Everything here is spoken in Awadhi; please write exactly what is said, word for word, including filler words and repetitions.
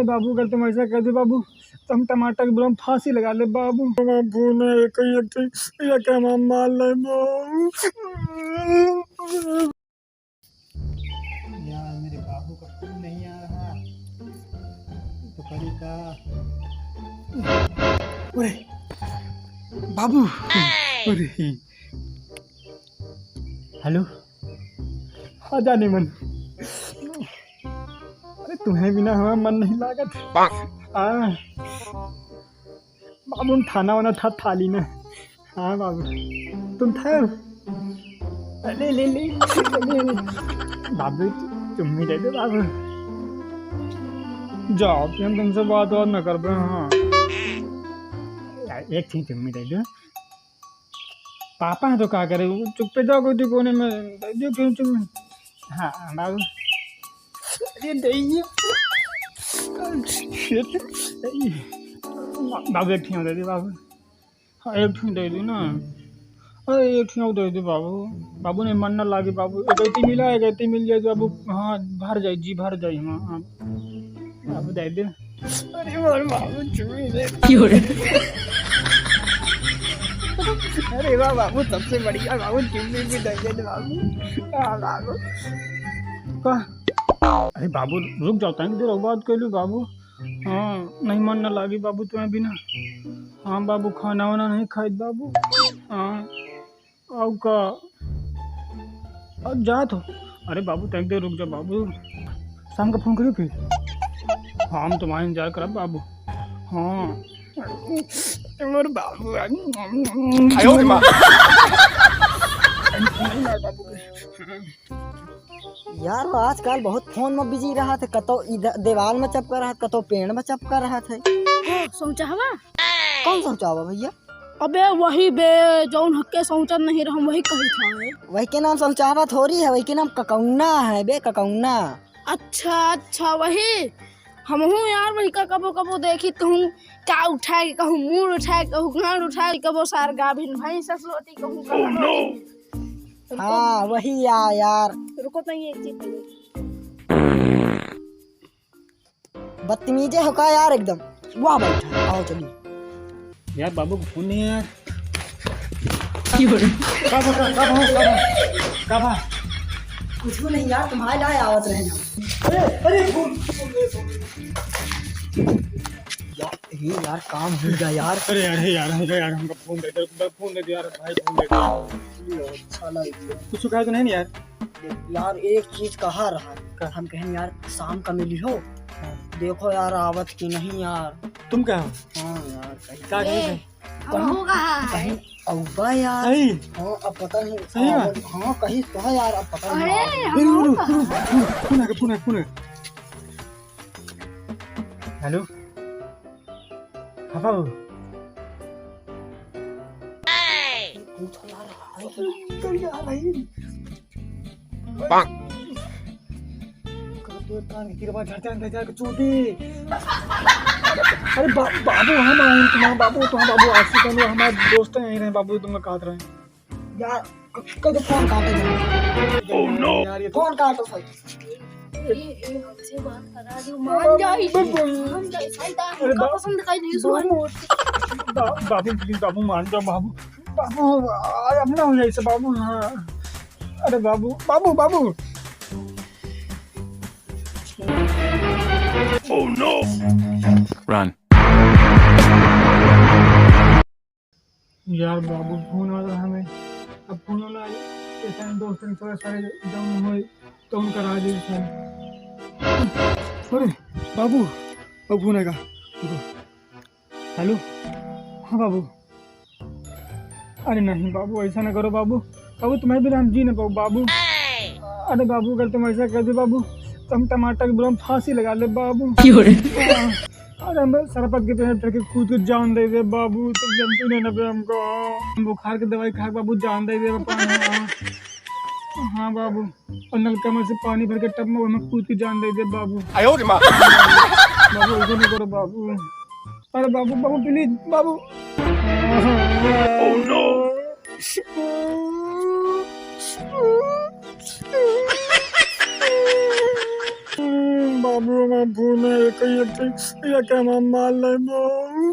बाबू, अगर तुम ऐसा कर दो बाबू, तो हम टमाटर के बल में फांसी लगा ले बाबू। बाबू ने एक ही, एक ही, एक हम मार ले बाबू। यार, मेरे बाबू का फोन नहीं आ रहा, तो करी का? अरे बाबू, अरे हेलो, आ जाने मन। अरे, तुम्हें बिना हमारा मन नहीं लागत। हाँ। बाबू, हम थाना वाना था, थाली में। हाँ बाबू, तुम था? अरे, ले, ले, ले, ले। बाबू, चुम्मी दे दो बाबू। जाओ, फिर हम तुमसे बात और ना कर पाए। हाँ यार, एक चीज चुम्मी दे दो। पापा हैं तो का करे, वो चुप्पे जाओ कोई कोने में, दे दो क्यों चुम्मी। हाँ बाबू, अरे दे दो। बाबू, एक ठिया दे दे बाबू। हाँ, एक ठिया दे दे ना। अरे, एक ठिया दे दे बाबू। बाबू, नहीं मन ना लागे बाबू। एक गलती मिला है, गलती मिल जाए तो बाबू, हाँ, भर जाए, जी भर जाए, हाँ, हाँ। बाबू, दे दे। अरे, मोर बाबू, चुम्मी दे। क्यों रे? अरे वाह बाबू, सबसे बढ़िया बाबू, चुम्मी भी दे दे बाबू। हाँ, बाबू। का? अरे बाबू, रुक जाओ, तनी देर और बात कर लो बाबू। हाँ, नहीं मन ना लागी बाबू तुम्हें बिना। हाँ बाबू, खाना वाना नहीं खाइत बाबू। हाँ, आउ का? अब जात हो? अरे बाबू, तनी देर रुक जा बाबू, शाम का फोन करियो फिर। हाँ, हम तुम्हारा इंतजार करब बाबू। हाँ। मोर बाबू। आयो रे माँ। यार, वो आजकल बहुत फोन में बिजी रहत है, कतो इधर देवाल में चपका रहत, कतो पेड़ में चपका रहत है। ओ, शौचाहवा? कौन शौचाहवा भैया? अबे वही बे, जौन हक्के शौचत नहीं रहम, वही कही था। वही के नाम शौचाहवा थोड़ी है, वही के नाम ककौना है बे, ककौना। अच्छा, अच्छा, वही। हमहू यार वही का कबो कबो देखी, कहूँ का उठाए के, कहूँ मूड़ उठाए के, कहूँ गांड उठाए के, कबो सार गाभिन भैंस अस लोटी, कहूँ का लोटी। रुको। हाँ, वही या-, यार। रुको तो ये एक चीज। बदतमीजे हो का यार एकदम। वाह बैठा, आओ चलिए। यार बाबू को फोन नहीं है यार। का बा, का, का बा, का बा? का बा? कुछ भी नहीं यार, तुम्हारे लाए आवत रहे ना। अरे, अरे, फोन, फोन, फोन, फोन। यार, ये यार काम हो गया यार। अरे यार, हे यार, हमका यार, हमका फोन दे दे, फोन दे दे यार, भाई फोन दे दे। साला कुछ कहा तो नहीं यार? यार, एक चीज कहा रहा। का? हम कहेन यार, शाम का मिली हो। हाँ। देखो यार, आवत की नहीं यार। तुम क्या हो? हाँ यार, कहीं का ए, कहीं से? हम कहीं, हो कहाँ है? कहीं अउबा यार। सही? हाँ, अब पता नहीं। सही बात? हाँ, कहीं तो है यार, अब पता नहीं। अरे, हम रुक, हो रुक, कहाँ रुक, है? रुक, फोन आ गया, फोन आ गया, फोन आ गया। हेलो। हाँ बाबू। कुछ आ रहा है, कुछ आ रहा है। कान के किरवा झड़ जाए, झड़ जाए, चूती। अरे बा-, बाबू, हम आए हैं, तुम्हारा बाबू, तुम्हारा बाबू आशिक है, हमारे दोस्त हैं, यहीं रहे, बाबू, तुम कहत रहे। यार, क-, कदे फोन काटे जाए। Oh no! यार, ये फोन काटो सही। ए, ए, हमसे बात करा दो, मान जाई। मान जाई, शैतान, अरे हमका बा-, पसंद का नहीं, सुन। बाबू, बा-, बाबू, please, बाबू, मान जाओ, बाबू। बाबू, आ, अब ना हो जाए इसे, बाबू, हाँ। अरे बाबू, बाबू, बाबू। Oh no! Run. यार बाबू, फोन आ रहा हमें, अब फोन ना आए, ऐसा दोस्तन सारे, सारे जम होए, तो उनका राज है फोन। अरे बाबू, अब फोन आएगा, रुको। हेलो, हाँ बाबू। अरे नहीं बाबू, ऐसा ना करो बाबू, बाबू तुम्हें बिना हम जी ना पाओ बाबू। अरे बाबू, अगर तुम ऐसा कर दो बाबू, तो हम टमाटर के बल में फांसी लगा ले बाबू। क्यों रे? अरे हम सरपत के पेड़ चढ़ के कूद के जान दे दे बाबू, तुम जानते नहीं ना बे हमको। हम बुखार के दवाई खा के बाबू जान दे दे बाबू। हाँ बाबू, और नलका में से पानी भर के टब में, ओमे कूद के जान दे दे बाबू। आयो रे माँ। बाबू, ऐसे नहीं करो बाबू। अरे बाबू, बाबू, please, बाबू। Oh no! बाबू, हम भूल में एक ही एक, एक हम मार ले बाबू।